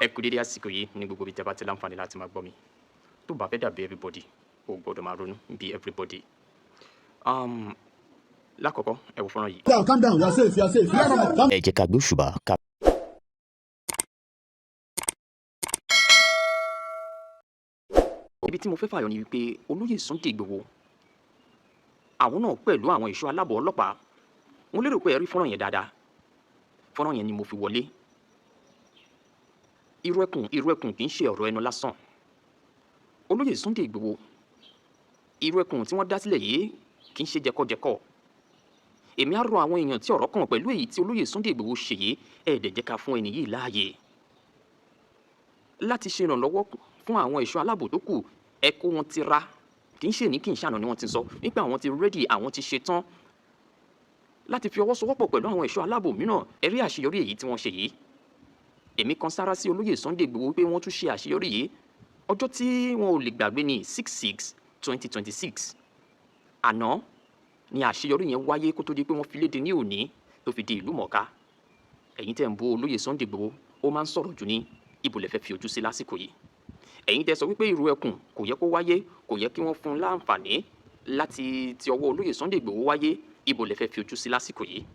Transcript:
Ẹ kú dédé àsìkò yìí ní gbogbo ibi tí a bá ti láǹfààní láti máa gbọ́ mi. Tó bá fẹ́ dàbí everybody, o gbọ́dọ̀ máa ronú bí everybody. Lákọ̀ọ́kọ́, ẹ wo fọ́nrán yìí. Down, calm down. You are safe. You are safe. Calm. Ẹ jẹ́ ká gbé òṣùbà ká Ibi tí mo fẹ́ fàyọ ni wípé olóyè Sunday Igboho, àwọn náà pẹ̀lú àwọn ẹ̀ṣọ́ aláàbò ọlọ́pàá, mo lérò pé ẹ rí fọ́nrán yẹn dáadáa. Fọ́nrán yẹn ni mo fi wọlé. Irú ẹkùn, irú ẹkùn kì í ṣe ọ̀rọ̀ ẹnu lásán. Olóyè Sunday Igboho, irú ẹkùn tí wọ́n dá sílẹ̀ yìí kì í ṣe jẹkọjẹkọ. Èmi á rọ àwọn èèyàn tí ọ̀rọ̀ kàn pẹ̀lú èyí tí olóyè Sunday Igboho ṣe yìí, ẹ dẹ̀ jẹ́ ká fún ẹni yìí láàyè láti ṣe ìrànlọ́wọ́ fún àwọn ẹ̀ṣọ́ aláàbò tó kù. Ẹ kó wọn ti ra. Kì í ṣe ní kì í ṣàná ni wọ́n ti sọ nípa àwọn ti ready, àwọn ti ṣe tán láti fi ọwọ́ sowọ́pọ̀ pẹ̀lú àwọn ẹ̀ṣọ́ aláàbò mìíràn. Ẹ rí àṣeyọrí èyí tí wọ́n ṣe yìí. Èmi kan sára sí olóyè Sunday Igboho pé wọ́n tún ṣe àṣeyọrí yìí. Ọjọ́ tí wọn ò lè gbàgbé ní 6/6/2026. Àná ni àṣeyọrí yẹn wáyé kó tó di pé wọ́n fi léde ní òní tó fi di ìlú mọ̀ọ́ká. Ẹ̀yin tẹ́ ń bú olóyè Sunday Igboho, ó máa ń sọ̀rọ̀ jù, ní ibo lẹ fẹ́ fi ojú sí lásìkò yìí? Ẹ̀yin tẹ́ sọ wípé irú ẹkùn kò yẹ kó wáyé, kò yẹ kí wọ́n fún un láǹfààní láti ti ọwọ́ olóyè Sunday Igboho wáyé, ibo lẹ fẹ́ fi ojú sí lásìkò yìí?